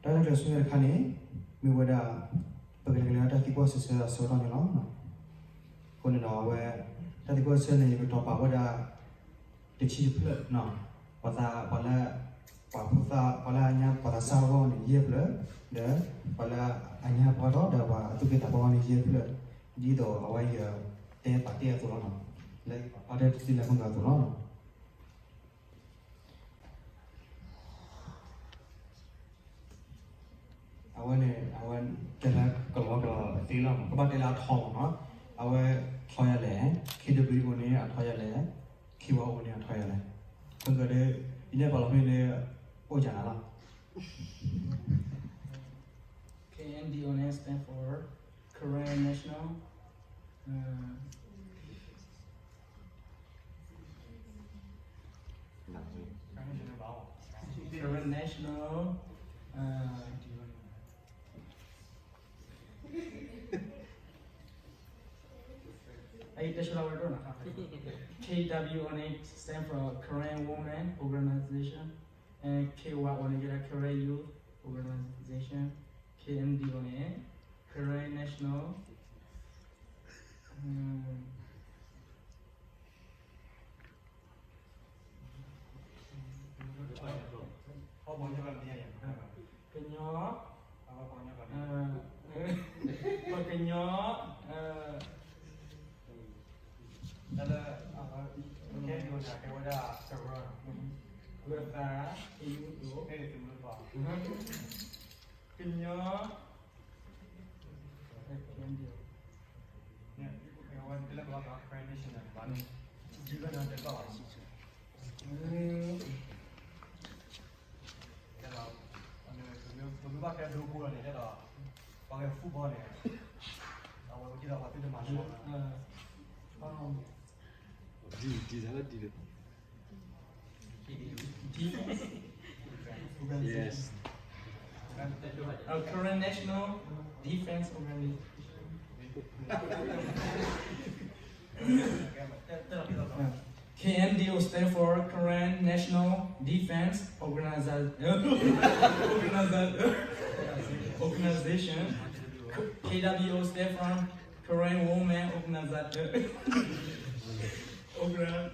တၢ်ရဲၣ်တၢ်ကျဲၤဆူညါတခါန့ၣ် မ့ၢ်ဝဲဒၣ် ပကလဲၤကလဲၤတၢ်သံကွၢ်စံးဆၢအဆၢကတီၢ်န့ၣ်လီၤ. အဃိန့ၣ်ဒီးအဝဲ တၢ်သံကွၢ်စံးဆၢန့ၣ် ယကတီၤပာ်ဝဲဒၣ် တဆံတဖျၢၣ်, ပှၤသး ပှၤလၢ ပှၤဖိသၣ် ပှၤလၢအညါပှၤသးစၢ်အဂီၢ်န့ၣ် ယဲၢ်ဖျၢၣ်, ဒီး ပှၤလၢအညါပှၤထီၣ်ဒီးပှၤအသူၣ်က့သးပှၢ်အဂီၢ်န့ၣ် ယဲၢ်ဖျၢၣ်, ဒ်သိးအဝဲယတဲပာ်တ့ၢ်အသိးလီၤ. လၢယပာ်ဖျါတ့ၢ်တသ့လၢမုၢ်ဂၤအသိးလီၤ. အဝဲန့ၣ် အဝဲတဲလၢကလီကလီသ့လီၤ, ကဘၣ်တဲလၢအထီမးနီၤ. အဝဲထီယၤလဲၣ်, K W O န့ၣ်အထီယၤလဲၣ်, K Y O န့ၣ်အထီယၤလဲၣ်. ပကဒီး ယနဲၣ်ပာ်လီၤဖဲန့ၣ် အိၣ်ယၤနၤလီၤ. K N D O န့ၣ် stand for Karen National, အ Karen National, အ K W O န့ၣ် stand for Karen Women Organization, and K Y O န့ၣ် Karen Youth Organization, K N D O န့ၣ် Karen National, ကညီ, ပကညီ, တၢ်လၢ K N D O န့ၣ် ကဲဝဲဒၣ် ကရၢ, ကရၢသး, ကညီ, ကညီ, ကဲဝဲဒၣ် Karen National ဘၣ်န့ၣ်, ယဘၣ်နတဲဘၣ်ဘၣ် ကဲဒီး ပမ့ၢ်ဘၣ်တဲဒိဖိလီၤန့ၣ် ကဲဒီး ပှၤကဲ football န့ၣ် အဝဲကဲဒီးပှၤသ့ၣ်တမၤလၢ ဒ်တၢ်လၢဒ်လၢ Yes. Uh, Karen National Defense Organization. Uh, K N D O stand for Karen National Defense Organiza-, Organiza-, Organization. K W O stand for Karen Women Organiza-, Organ-,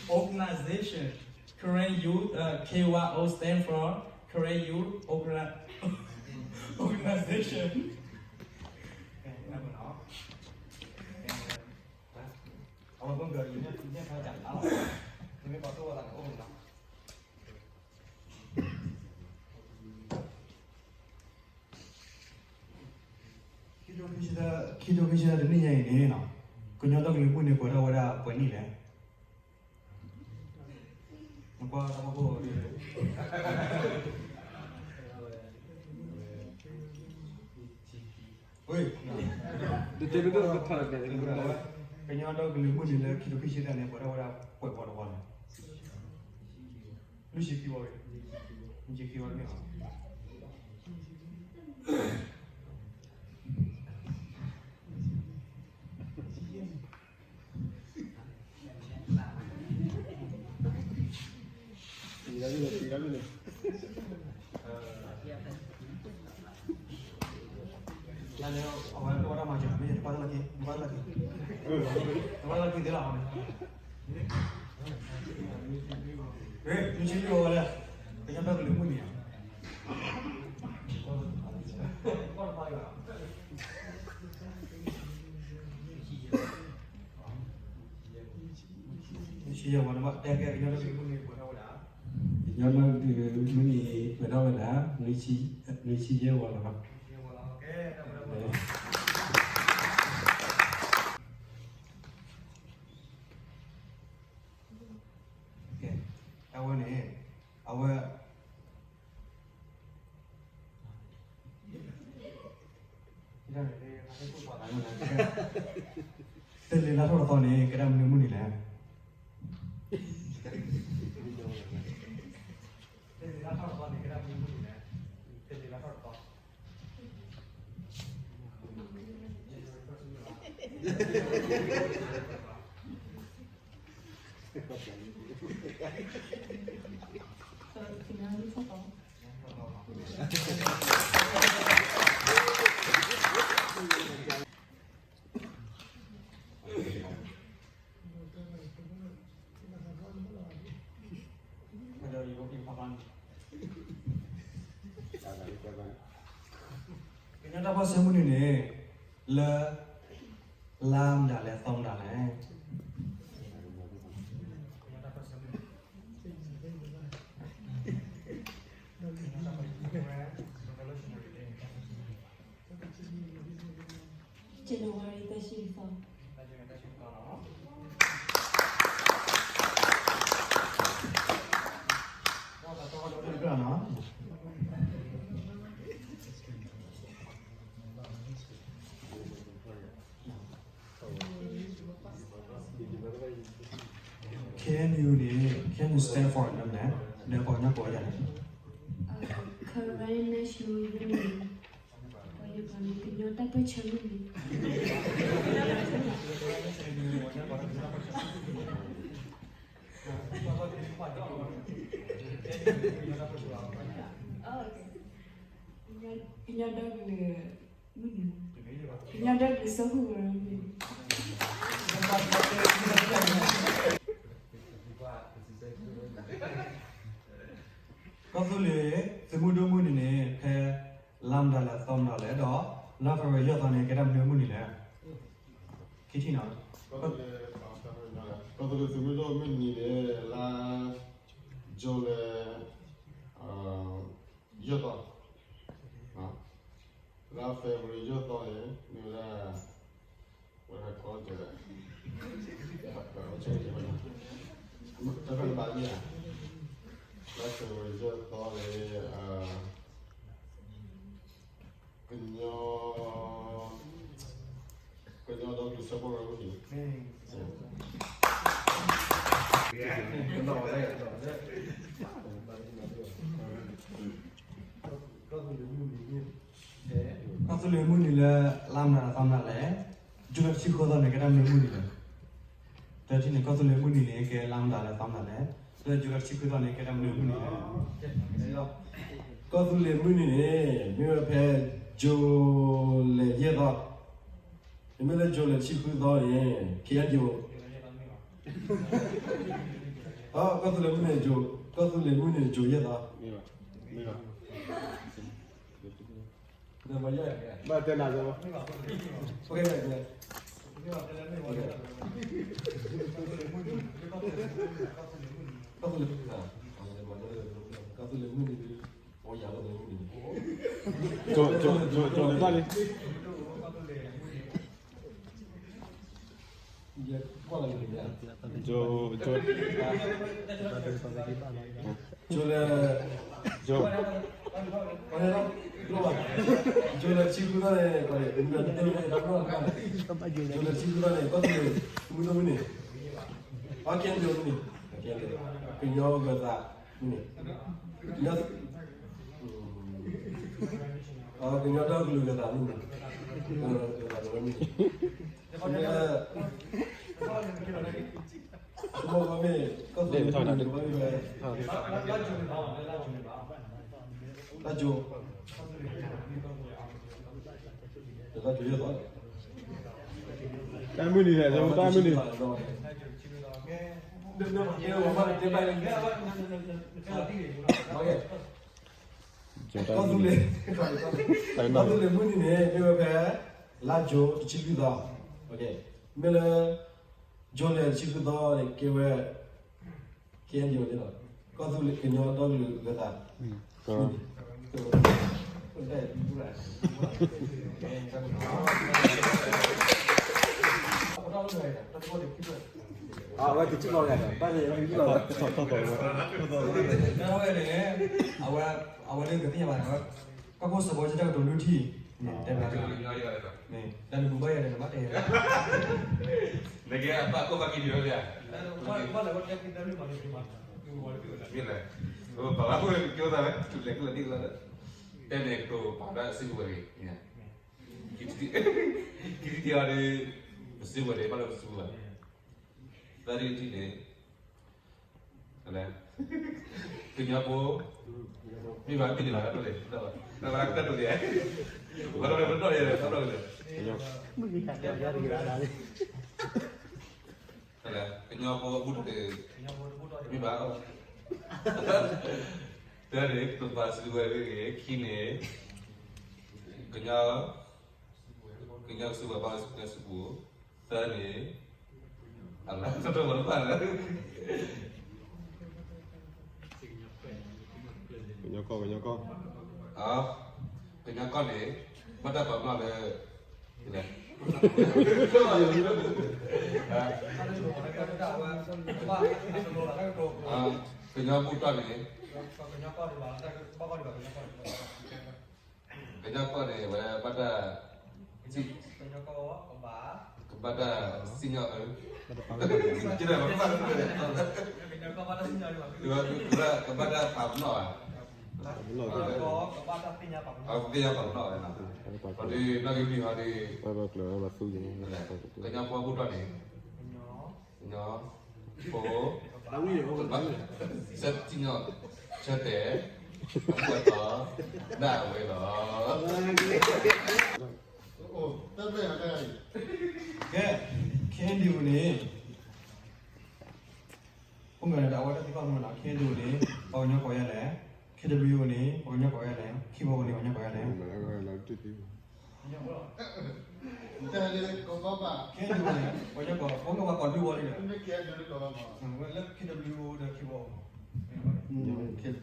Organization. Karen Youth, uh, K Y O stand for Karen Youth Organ-, Organization. အဝဲပက ခံထိခံဆံတၢ ခံထိခံဆံတၢ တနံၣ်ညါအံၤန့ၣ်နီၤ, ကညီဒီကလုာ်မုၢ်နံၤန့ၣ် ပှဲၤထီၣ်ဝဲဒၣ်ပှဲၤနံၣ်လဲၣ်. နကွၢ်တၢ်ဖီခိၣ်, ကညီဒီကလုာ်မုၢ်နံၤလၢခံထိခံဆံတၢန့ၣ် ပှဲၤထီၣ်ဝဲဒၣ်ပှဲၤပီတဝီလဲၣ်. လွံၢ်ဆံခံဝီ, လွံၢ်ဆံခံဝီတမ့ၢ်ဘၣ်. အဝဲတဝီတၢ်မၤစၢၤ မ့ၢ်တပၢ်တၢ်လီၢ်ခံ, တပၢ်တၢ်လီၢ်ခံ, တပၢ်တၢ်လီၢ်ခံသ့လီၤ. ဟဲ, နဆံလွံၢ်ဝီဝဲလဲၣ်, ကညီဒီကလုာ်မုၢ်နံၤဧါ. နဆံယဲၢ်ဝီန့ၣ်ဘၣ်, တဲကဲ ကညီဒီကလုာ်မုၢ်နံၤပှဲၤထီၣ်ဝဲဒၣ်, ကညီဒီကလုာ်မုၢ်နံၤပှဲၤထီၣ်ဝဲဒၣ် နွံဆံယဲၢ်ဝီလီၤ. အဝဲန့ၣ် အဝဲ တလ့ၤလါထီၣ်တသီန့ၣ် ကဲဒၣ်မနုၤမုၢ်နံၤလဲၣ်. တလ့ၤလါထီၣ်တသီန့ၣ် ကဲဒၣ်မနုၤမုၢ်နံၤလဲၣ်. တလ့ၤလါထီၣ်တသီ Hello, can you hear me? ကညီတၢ်ပၢၢ်ဆၢမုၢ်နံၤန့ၣ် လၢ လါမတၤလဲၣ်သီမတၤလဲၣ်. ကညီတၢ်ပၢၢ်ဆၢမုၢ်နံၤ January သၢဆံသီ. K N U န့ၣ် K N U stand for နမလဲၣ်, ဒီးပှၤကညီကိးယၤလဲၣ်. Karen National Union. ပှၤကညီတၢ်ပၢၢ်ဆၢမုၢ်နံၤ. ကညီဒီကလုာ်မုၢ်နံၤ, ကညီဒီကလုာ်စၢဖှိၣ်ကရၢမုၢ်နံၤ. ကီၢ်သူလ့ၤသုးမုၢ်ဒိၣ်မုၢ်နံၤန့ၣ် ဖဲလါမတၤလဲၣ်သီမတၤလဲၣ်, ဒီးလါ February ယဲၢ်သီန့ၣ် ကဲတၢ်မနုၤမုၢ်နံၤလဲၣ်. ခံထံၣ်နီၤ. ကီၢ်သူလ့ၤသုးမုၢ်ဒိၣ်မုၢ်နံၤန့ၣ် လါ July ယဲၢ်သီ, လါ February ယဲၢ်သီန့ၣ် မ့ၢ်ဝဲဒၣ် ဝဲဒၣ်ကီၢ် တၢ်ဘၣ်မံၤဧါ, လါ February ယဲၢ်သီန့ၣ် ကညီ ကညီဒီကလုာ်စၢဖှိၣ်ကရၢမုၢ်နံၤ. ကီၢ်သူလ့ၤမုၢ်နံၤလၢလါမတၤလဲၣ်သီမတၤလဲၣ်, July တဆံဃုသီန့ၣ် ကဲတၢ်မနုၤမုၢ်နံၤလဲၣ်. တထံၣ်န့ၣ် ကီၢ်သူလ့ၤမုၢ်နံၤန့ၣ် ကဲလါမတၤလဲၣ်သီမတၤလဲၣ်, လၢ July တဆံဃုသီန့ၣ် ကဲတၢ်မနုၤမုၢ်နံၤလဲၣ်. ကီၢ်သူလ့ၤမုၢ်နံၤန့ၣ် မ့ၢ်ဝဲဖဲ July ယဲၢ်သီ, မ့မ့ၢ်လၢ July တဆံဃုသီန့ၣ် KNDO ကီၢ်သူလ့ၤမုၢ်နံၤ, ကီၢ်သူလ့ၤမုၢ်နံၤ July ယဲၢ်သီ. ဘၣ်တဲနၤ, ကီၢ်သူလ့ၤမုၢ်နံၤ, ကီၢ်သူလ့ၤမုၢ်နံၤ, ကီၢ်သူလ့ၤမုၢ်နံၤ, ကီၢ်သူလ့ၤမုၢ်နံၤ, ကီၢ်သူလ့ၤမုၢ်နံၤ, ကီၢ်သူလ့ၤမုၢ်နံၤ, July, July, July တဆံဃုသီန့ၣ်, July တဆံဃုသီန့ၣ် ကီၢ်သူလ့ၤမုၢ်နံၤ, ပှၤ KNDO မုၢ်နံၤ, ကညီဂၢၤသးမုၢ်နံၤ, ကညီဒီကလုာ်ဂၢၤသးမုၢ်နံၤ, ဂၢၤသးမုၢ်နံၤ, မ့ၢ် ကီၢ်သူလ့ၤမုၢ်နံၤ, လါယူၤ, လါယူၤယဲၢ်သီ, တၢ်မုၢ်နံၤလဲၣ်, တၢ်မုၢ်နံၤ, ကီၢ်သူလ့ၤ, ကီၢ်သူလ့ၤမုၢ်နံၤန့ၣ် မ့ၢ်ဝဲဖဲ လါယူၤ တဆံလွံၢ်သီ, မ့ၢ်လၢ July တဆံဃုသီန့ၣ် ကဲဝဲ KNDO န့ၣ်လီၤ. ကီၢ်သူလ့ၤကညီဒီကလုာ်ဂၢၤသး, အဝဲကစံၣ်လီၤ, ဘၣ်န့ၣ်ဝဲကစံၣ်လီၤ, အဝဲန့ၣ်, အဝဲ, အဝဲဒၣ်ကသ့ၣ်ညါဘၣ်န့ၣ်, ကီၢ်ခိၣ်စီၤဘီကတၢၢ်ကတိၤလွံၢ်ထံၣ်, တဲဘၣ်, တၢ်နမူဘၣ်ယၤဒီးနဘၣ်တဲ, နကဲအပၢ်ကီၢ်ပၢ်က့ၤဒံးဝဲဒၣ်, မ့ၢ်လဲၣ်, ပှၤဘၣ်ဖိကၠိသးဝဲ, လဲၤကလၢဒ်လဲၣ်, တဲန့ၣ်ကတိၤပာ်ဒၣ်စုကဝဲၤဂ့ၤ, ခံထံၣ်အီၤဒီး, ပစုကဝဲၤန့ၣ် ဘၣ်လၢပစုကဝဲၤ, သၢထံၣ်တထံၣ်န့ၣ်, ကညီဖိ, မ့ၢ်ဘၣ်မ့ၢ်န့ၣ်ဘၣ်တၢ်ဒိၣ်လဲၣ်, ဘၣ်တၢ်ဒိၣ်လဲၣ်, ဘၣ်တၢ်ဒိၣ်လဲၣ်, ဘၣ်တၢ်ဒိၣ်လဲၣ်, ကညီဖိအဘူၣ်တၢ်, မ့ၢ်ဘၣ်, တၢန့ၣ် ကတိၤပာ်စုကဝဲၤဂ့ၤ, ခံန့ၣ် ကညီ, ကညီစုကဝဲၤ ဘၣ်ကညီစုပူၤ, သၢန့ၣ်, အလၢတၢ်တဝဲလၢဘၣ်လၢ ကညီကီၢ်, ကညီကီၢ်, ကညီကီၢ်န့ၣ် ဘၣ်တၢ်ပာ်ပနီၣ်လၢ လဲၣ်, ကညီဘူၣ်တီၢ်န့ၣ် ကညီကီၢ်န့ၣ် အဝဲဘၣ်တၢ်, ကဘၣ်တၢ်စံၣ်ညီၣ်အၢ, ကဘၣ်တၢ်စံၣ်ညီၣ်အၢ, ကဘၣ်တၢ်ပာ်ပနီၣ်ဘၣ်, သ့ၣ်ညါပာ်ပနီၣ်ဝဲ, ဒီးနီၣ်ဂံၢ်လွံၢ်ဟီဒီး ကညီဖိဘူၣ်တီၢ်န့ၣ် ကညီ, ဖိ, ဆၢစံၣ်ညီၣ်, ဆၢတဲာ်, အဘူၣ်အတီၢ်, ဒၣ်ဝဲလီၤ. ကဲ, K N D O န့ၣ် အိၣ်မ့ၢ်ဒီး အဝဲတၢ်သံကွၢ်မ့ၢ်နီၤ, K N D O န့ၣ် ပှၤကညီကိးယါလဲၣ်, K W O န့ၣ် ပှၤကညီကိးယါလဲၣ်, K Y O န့ၣ် ပှၤကညီကိးယါလဲၣ်. K N D O န့ၣ် ပှၤကညီကိး, ပှၤကညီကိးဒုဝဲလံဒီး, ဝဲလၢ K W O ဒီး K Y O မး K W O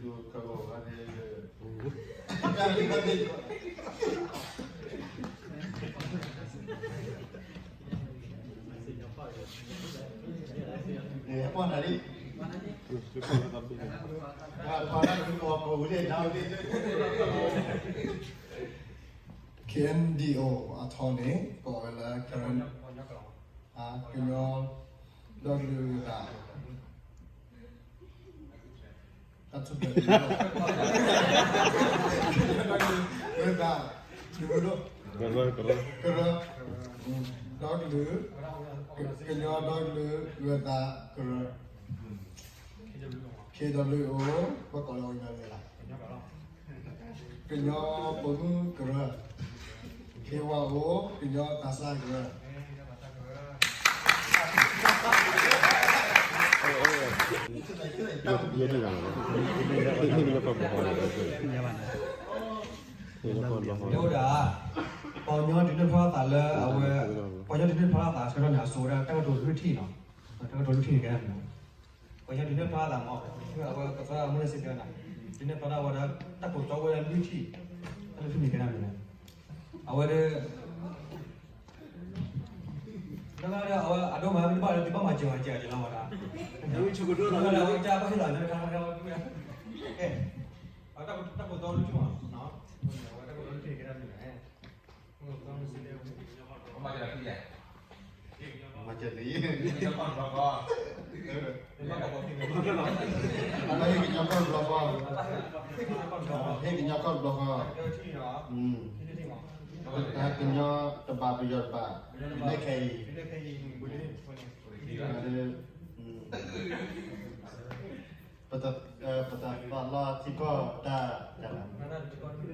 K N D O အထီန့ၣ် ကိးဝဲလၢ ကရၢ, ကညီဒီကလုာ်ဂၤ တၢ်ထူၣ်ဖျဲး, ကညီဒီကလုာ်ဂၤ, ကရၢ, ကရၢ, ဒီကလုာ်, ကညီဒီကလုာ်ဂၤသးကရၢ, K W O ပကိးလၢကညီလၢ်, ကညီပိာ်မုၣ်ကရၢ, K Y O ကညီသးစၢ်ကရၢ. မ့ၢ်ဝဲဒၣ် ပှၤကညီဒုးနဲၣ်ဖျါသးလၢအဝဲ, ပှၤကညီဒုးနဲၣ်ဖျါသးဆၢထီၣ်န့ၣ် အစိၤဝဲဒၣ်တၢ်ကတိၤလွံၢ်ထံၣ်နီၤ, တၢ်ကတိၤလွံၢ်ထံၣ်န့ၣ်ကဲဒ်လဲၣ်, ပှၤကညီဒုးနဲၣ်ဖျါသးမး, အဝဲကသၢအမုၢ်စ့ၢ်ကီးန့ၣ် ဒုးနဲၣ်ဖျါဒၣ်ဝဲဒၣ် တၢ်ကတိၤဝဲဒၣ်လွံၢ်ထံၣ်, တၢ်လွံၢ်ထံၣ်န့ၣ်ကဲဒ်လဲၣ်, အဝဲဒၣ် အဝဲအဒိမး မ့ၢ်တဘၣ်လၢသုဘၣ်မၤစၢၤမၤစၢၤက့ၤလီၤဝဲဒၣ်, အဝဲတၢ်ဘၣ်ဟ့ၣ်လီၤန့ၣ် တၢ်ကဲ, တၢ်ကတိၤလွံၢ်ထံၣ်မး, အဝဲတၢ်ကတိၤလွံၢ်ထံၣ်န့ၣ်ကဲဒ်လဲၣ်. မၤစၢၤလံ, မၤစၢၤလံ, ဟ့ၣ်ကညီကီၢ်တဘျီဃီ, ဟ့ၣ်ကညီကီၢ်တဘျီဃီ, ကညီတဘးပယီၤတဘး, ဒုးနဲၣ်ခဲအံၤ, ပတၢ်သးလီထံကီၢ်တၢ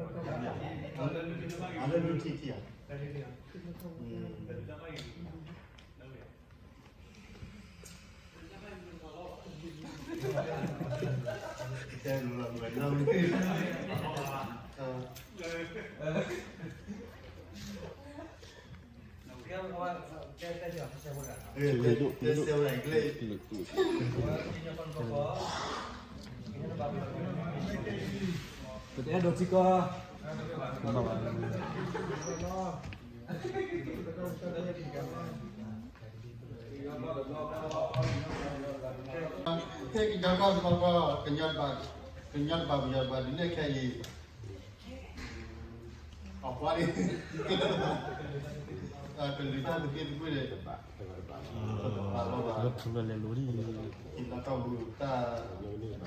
်, အလၢလွံၢ်ထံၣ်ထံၣ်ဧါ. ပတအဲၣ်ဒိးထံကီၢ်, ဟ့ၣ်ကညီကီၢ်တဘျီဃီ, ကညီတဘးပယီၤတဘးဒုးနဲၣ်ခဲအံၤ, အပှၤန့ၣ်, ကလုာ်တၢ်သဘံၣ်သဘုၣ်န့ၣ်, ပတပာ်လီၤဘၣ်, ထူလၢလဲၤလိၤဒ်, ကညီကီၢ်ပူၤ, တၢ်ဒုးတၢ်ယၤ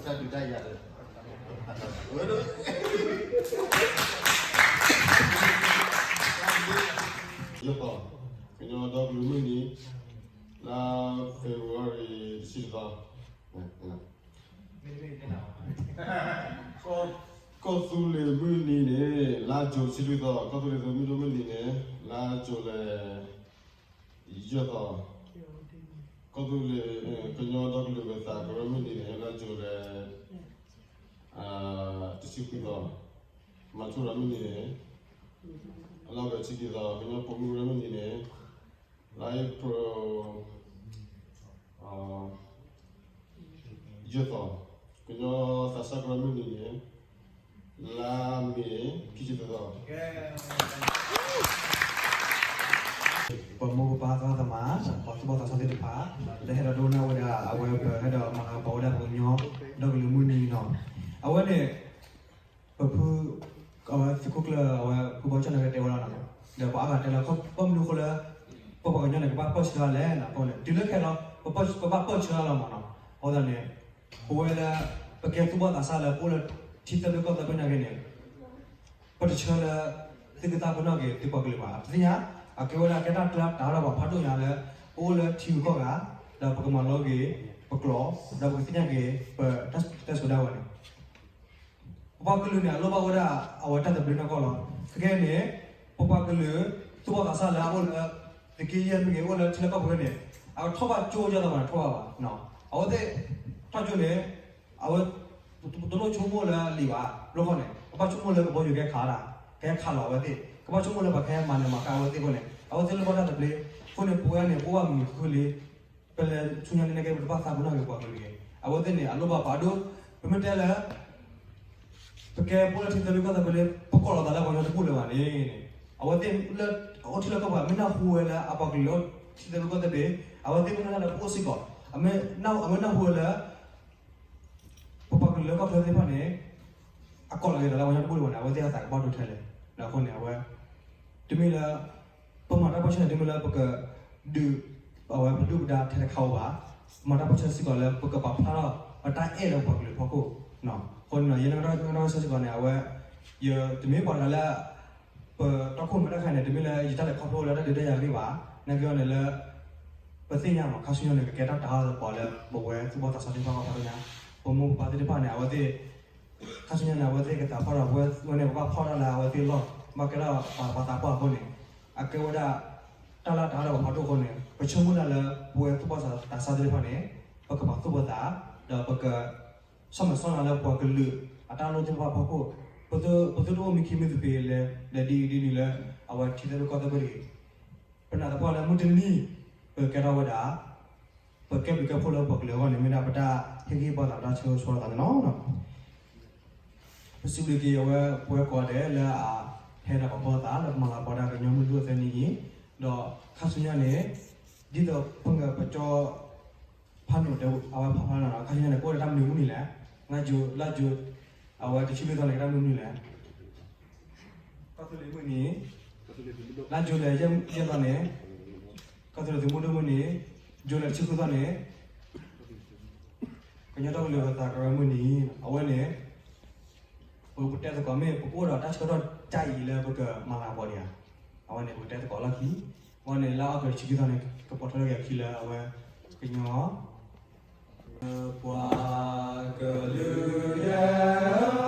ဒီး, ယကီၢ်, ကညီဒီကလုာ်မုၢ်နံၤ, လါ February တဆံတသီ, ကီၢ်သူလ့ၤမုၢ်နံၤန့ၣ် လါ June တဆံလွံၢ်သီ, ကီၢ်သူလ့ၤမုၢ်နံၤန့ၣ် လါ July ယဲၢ်သီ, ကီၢ်သူလ့ၤ, ကညီဒီကလုာ်ဂၤသးကရၢမုၢ်နံၤန့ၣ် လါ July တဆံခွံသီ, မၤထူရၤမုၢ်နံၤန့ၣ် လါအီကူး တဆံခံသီ ကညီပိာ်မုၣ်ကရၢမုၢ်နံၤန့ၣ်, လါအ့ဖြ့ၣ် ယဲၢ်သီ, ကညီသးစၢ်ကရၢမုၢ်နံၤန့ၣ်, လါမ့ၤ ခံဆံသၢသီ. ပမိၢ်ပပၢ်သရၣ်သမါ, ပှၤသူၣ်ဘီၣ်သးစၢ်သ့ၣ်တဖၣ်, လၢဟဲဒီးဒိကနၣ်ဝဲဒၣ် အဝဲပဟဲဒီးမၤလၤကပီၤဝဲဒၣ်ပှၤကညီဒီကလုာ်မုၢ်နံၤနီၤ. အဝဲန့ၣ် ပဖု အဝဲသုးခိၣ်ကျၢၢ် အဝဲဖုဘီကၠီၣ်န့ၣ် ကတဲဝဲဒၣ်နီၤ, ဒီးပှၤအါဂၤတဲလၢ ဘၣ်မနုၤအဃိလၢ ပပှၤကညီန့ၣ် ကဘၣ်ပၢၢ်ဆၢတၢ်လဲၣ်နီၤ. အဃိန့ၣ် တုၤလၢခဲအံၤလီၤ ပဘၣ်ပၢၢ်ဆၢတၢ်လီၤမးနီၤ. အဃိသတးန့ၣ် ပဝဲလၢ ပကဲသူၣ်ဘီၣ်သးစၢ်လၢပအိၣ်လၢထံသၢဘ့ၣ်ကီၢ်သၢဘ့ၣ်နာ်က့န့ၣ် ပတဆၢလၢ သုကသးပ့ၤနီၣ်က့ၤသုပှၤကလုာ်ဘၣ်. ပသ့ၣ်ညါ အကဲဝဲဒၣ်ကဲတၢ်ကျါတၢ်ဒီးပှၤဖးဒိၣ်ညါလၢ ပအိၣ်လၢထံဂုၤကီၢ်ဂၤ, ဒီးပကမၤလိက့ၤပကျိာ်, ဒီးပကသ့ၣ်ညါက့ၤ ပတၢ်စူးတၢ်ဝဲၤန့ၣ် ပပှၤကလုာ်န့ၣ် အလိၣ်ဘၣ်ဝဲဒၣ်အဝဲတၢ်သဘျ့နီၢ်ကီၢ်လီၤ. ခဲကနံၣ်န့ၣ် ပပှၤကလုာ် သူၣ်ဘီၣ်သးစၢ်လၢအအိၣ်လၢ သုးက့ယဲၢ်မ့ၢ်ဂ့ၤ အိၣ်လၢထံလၢကီၢ်ပူၤန့ၣ် အဝဲထီၣ်ဘၣ်ကၠိယဲၢ်သီမးန့ၣ် ထီၣ်ဘၣ်ဘၣ်. အဝဲသ့ၣ်ထီၣ်ကၠိန့ၣ် အဝဲ တလိၣ်ဆိကမိၣ်လၢအလံာ်ဘၣ်. ဘျီဃီန့ၣ် ကဘၣ်ဆိကမိၣ်လၢကဘီယူၤကဟဲခးတၢ်, ကဟဲခးလီၤအဝဲသ့ၣ်, ကဘၣ်ဆိကမိၣ်လၢပှၤကဟဲမၤနၢၤမၤဃါအဝဲသ့ၣ်အဃိန့ၣ် အဝဲသ့ၣ်လိၣ်ဘၣ်တၢ်သဘျ့. အဃိန့ၣ် ပဝဲန့ၣ် ပအိၣ်ဘၣ်မုာ်ဃုလံ ပလဲၤဆူညါန့ၣ်က့ ပတဘၣ်သးပ့ၤနီၣ်က့ၤပှၤကလုာ်ဂ့ၤ. အဝဲသ့ၣ်န့ၣ် အလိၣ်ဘၣ်ပာ်ဒိၣ်, ပမ့ၢ်တဲလၢ ပကဲပအိၣ်လၢထံသၢဘ့ၣ်ကီၢ်သၢဘ့ၣ်လၢ ပကိးလီၤသးလၢပှၤကညီတဘူၣ်လၢၤဘၣ်န့ၣ်, အဝဲသ့ၣ်လၢ အအိၣ်ထံလၢကီၢ်ပူၤ မ့ၢ်နၢ်ဟူဝဲလၢအပှၤကလုာ်လၢထံသၢဘ့ၣ်ကီၢ်သၢဘ့ၣ်, အဝဲသ့ၣ်မ့ၢ်နၢ်ဟူလၢပအိၣ်စ့ၢ်ကီး, အမ့ၢ်နၢ်ဟူဝဲလၢ ပပှၤကလုာ်လၢကီၢ်ချၢသ့ၣ်တဖၣ်န့ၣ် အကိးလီၤက့ၤသးလၢပှၤကညီတဘူၣ်လၢၤဘၣ်န့ၣ် အဝဲသ့ၣ်အသးကဘၣ်ဒိထဲလဲၣ်. အဃိန့ၣ် အဝဲ တမ့ၢ်လၢ ပမၤတၢ်ပၢၢ်ဆၢန့ၣ် တမ့ၢ်လၢပကဒုး အဝဲပဒုၣ်ပဒါထဲတခါဧိၤဘၣ်. မၤတၢ်ပၢၢ်ဆၢစ့ၢ်ကီးလၢ ပကပာ်ဖျါထီၣ်ပတၢ်အဲၣ်လၢပှၤကလုာ်ဖီခိၣ်. အဃိန့ၣ် ယဲန့ၣ်ကီၢ်ဆၢစ့ၢ်ကီးန့ၣ် အဝဲ ယတမ့ၢ်ပှၤတဂၤလၢ ပတီခိၣ်မၤတၢ်ခါန့ၣ် တမ့ၢ်လၢယတၢ်လဲၤခီဖျိလၢတၢ်ဒုးတၢ်ယၤအဂ့ၢ်ဘၣ်. နာ်က့အီၤန့ၣ်လၢ ပသ့ၣ်ညါမး ခါဆူညါန့ၣ် ကကဲတၢ်တၤအီၣ်သပှၢ်လၢ ပဝဲသူၣ်ဘီၣ်သးစၢ်သ့ၣ်တဖၣ်အဂီၢ်ဖးဒိၣ်ညါ, ပမိၢ်ပပၢ်သ့ၣ်တဖၣ်န့ၣ် အဝဲသ့ၣ် ခါဆူညါန့ၣ် အဝဲသ့ၣ်ကသးဖီၣ်ဒီး ဝဲန့ၣ် ပဘၣ်ဖီၣ်တၢ်လၢအဝဲသ့ၣ်အလီၢ်, ဘၣ်ကဲထီၣ်ပှၤသးပှၢ်အဃိန့ၣ် အကဲဝဲဒၣ် တၢ်လၢတၤအီၣ်ဒီးပှၤဖးဒိၣ်အဃိန့ၣ် ပဆိကမိၣ်ဒၣ်လၢ ပဝဲသူၣ်ဘီၣ်သးစၢ်သ့ၣ်တဖၣ်န့ၣ် ပကပာ်သူၣ်ပသး ဒီးပက ဆီၣ်မဲာ်ဆီၣ်နါလၢပှၤကလုာ်အတၢ်လိၣ်သ့ၣ်တဖၣ်ဖီခိၣ်, ပသုတအိၣ်မံခံမံသပ့ၤလဲၣ် ဒီးဒ်အံၤဒ်နုၤလၢ အဝဲထံသၢဘ့ၣ်ကီၢ်သၢဘ့ၣ်တဂ့ၤ. ပနာ်သပှၢ်လၢမုၢ်တနံၤ ပကဲထီၣ်ဝဲဒၣ် ပကဲဘျုးကဲဖှိၣ်လၢပှၤကလုာ်အဂီၢ်န့ၣ် မ့ၢ်ဒၣ်ပတၢ်ဟ့ၣ်ဂံၢ်ဟ့ၣ်ဘါသး ပတၢ်ဆၢဂ့ၤဆၢဝါသးန့ၣ်လီၤ. ပစံးဘျုးက့ၤအဝဲပဝဲကိးဂၤဒဲးလၢအဟဲဒီးပာ်ဖှိၣ်သးလၢပမၤလၤကပီၤတၢ်ကညီမုၢ်လွံၢ်သၢနံၤအံၤ, ဒီးခါဆူညါန့ၣ် ဒ်သိးပကပကၠီ ဖးနုာ်တဲအဝဲဖးဖျါနၤလီၤ. ခါဆူညါန့ၣ် ကအိၣ်ဒီးတၢ်မနုၤမုၢ်နံၤလဲၣ်, လါယူၤ လါယူၤ အဝဲတဆံလွံၢ်သီန့ၣ် ကတၢ်မနုၤမုၢ်နံၤလဲၣ်. ကီၢ်သူလ့ၤမုၢ်နံၤ, လါယူၤလံယဲၢ်သီန့ၣ် ကီၢ်သူလ့ၤသုးမုၢ်ဒိၣ်မုၢ်နံၤ, ယူၤလံတဆံဃုသီန့ၣ် ကညီဒီကလုာ်သးကရၢမုၢ်နံၤ. အဝဲန့ၣ် ပကတဲသကိးမ့ၢ် ပကအိၣ်ဒီးတၢ်ဆၢကတီၢ်တၢ်အံၤလၢပကမၤလၤကပီၤဒံးဧါ. အဝဲန့ၣ် ပကတဲသကိးလီၢ်ခံ. အဝဲန့ၣ် လါအီကူးတဆံခံသီန့ၣ် ကပိာ်ထွဲထီၣ်က့ၤအခံလၢအဝဲ ကညီ ပှၤကလုာ်ယဲၢ်ဧၢ,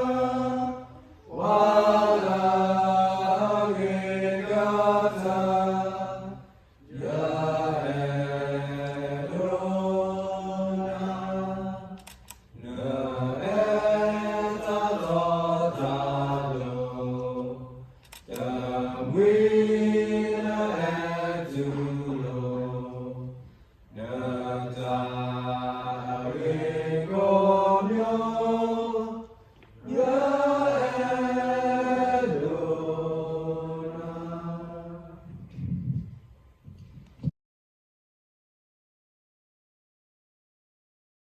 ပှၤလၢအဂ့ၤကတၢၢ် ယအဲၣ်ဒိးနၤ, နအဲၣ်တၢ်တီတၢ်လိၤ, တမှံၤနအဲၣ်တူၢ်လိာ်, နတၢ်အဂ့ၤ